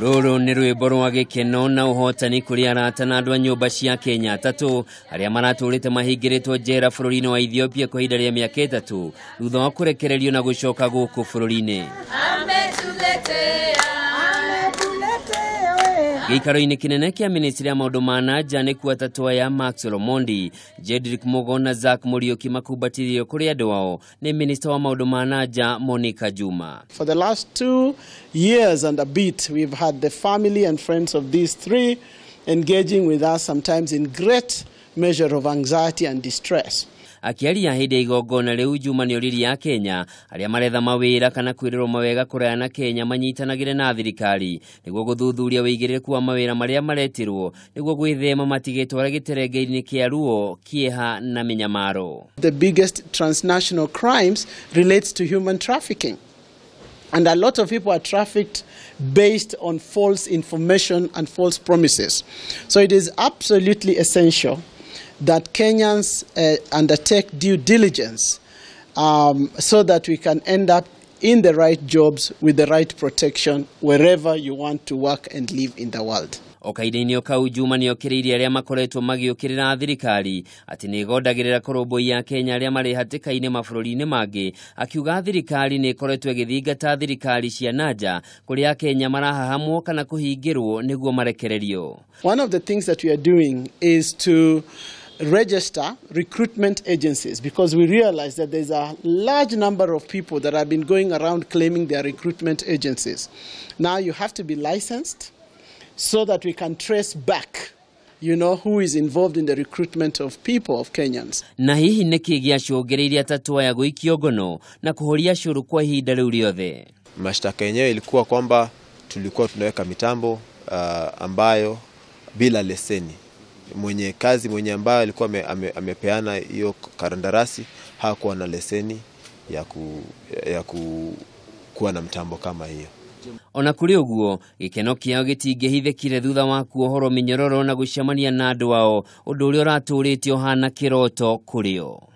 Rũrũ nĩ rwĩmbo rwa gĩkeno na ũhotani kũrĩ arata na andũ a nyũmba cia Kenya atatũ arĩa maratũrĩte mahingĩrĩtwo njera bũrũri-inĩ wa Ethiopia kwa ihinda rĩa mĩaka 3 thutha wa kũrekererio na gũcoka gũkũ bũrũri-inĩ. Gĩikaro-inĩ kĩnene kĩa ministry ya maũndũ ma na nja nĩkuo atatũ aya Maxwell Omondi, Jedrick Mugo na Zack Muriuki makumbatĩrio kũrĩ andũ ao nĩ minista wa maũndũ ma na nja Monica Juma. For the last 2 years and a bit, we've had the family and friends of these three engaging with us sometimes in great measure of anxiety and distress. Akiaria hĩndĩ ya igongona rĩu Juma nĩoririe a Kenya arĩa maretha mawĩra kana kwĩrĩrwo mawega kũraya na Kenya manyitanagĩre na thirikari nĩguo gũthuthuria wĩigĩrĩrĩku wa mawĩra marĩa maretirwo nĩguo gwĩthema matigĩtware gĩterenge-inĩ kĩa ruo, kĩeha na mĩnyamaro. The biggest transnational crimes relates to human trafficking. And a lot of people are trafficked based on false information and false promises. So it is absolutely essential that Kenyans undertake due diligence so that we can end up in the right jobs with the right protection wherever you want to work and live in the world. O kahinda-inĩ o kau Juma nĩokĩrĩirie arĩa makoretwo magĩũkĩrĩra thirikari atĩ nĩĩgondagĩrĩra kũrũmbũiya Kenya arĩa marĩ hatĩka-inĩ mabũrũri-inĩ mangĩ, akiuga thirikari nĩ ĩkoretwo ĩgĩthingata thirikari cia na nja kũrĩa Akenya marahahamwo kana kũhingĩrwo nĩguo marekererio. One of the things that we are doing is to register recruitment agencies, because we realize that there's a large number of people that have been going around claiming their recruitment agencies. Now you have to be licensed so that we can trace back, you know, who is involved in the recruitment of people, of Kenyans. Na hihi nĩkĩ gĩacũngĩrĩirie atatũ aya gũikio ngono na kũhoria cũrũ kwa ihinda rĩu rĩothe? Mashtaka yenyewe ilikuwa kwamba tulikuwa tunaweka mitambo ambayo bila leseni. Mwenye kazi mwenye ambaye alikuwa amepeana hiyo kandarasi hakuwa na leseni ya kuwa na mtambo kama hiyo. Ona kũrĩ ũguo gĩkeno kĩao gĩtingĩhithĩkire thutha wa kuohorwo mĩnyororo na gũcemania na andũ ao, ũndũ ũrĩa ũratũrĩte ũhana kĩroto kũrĩ o.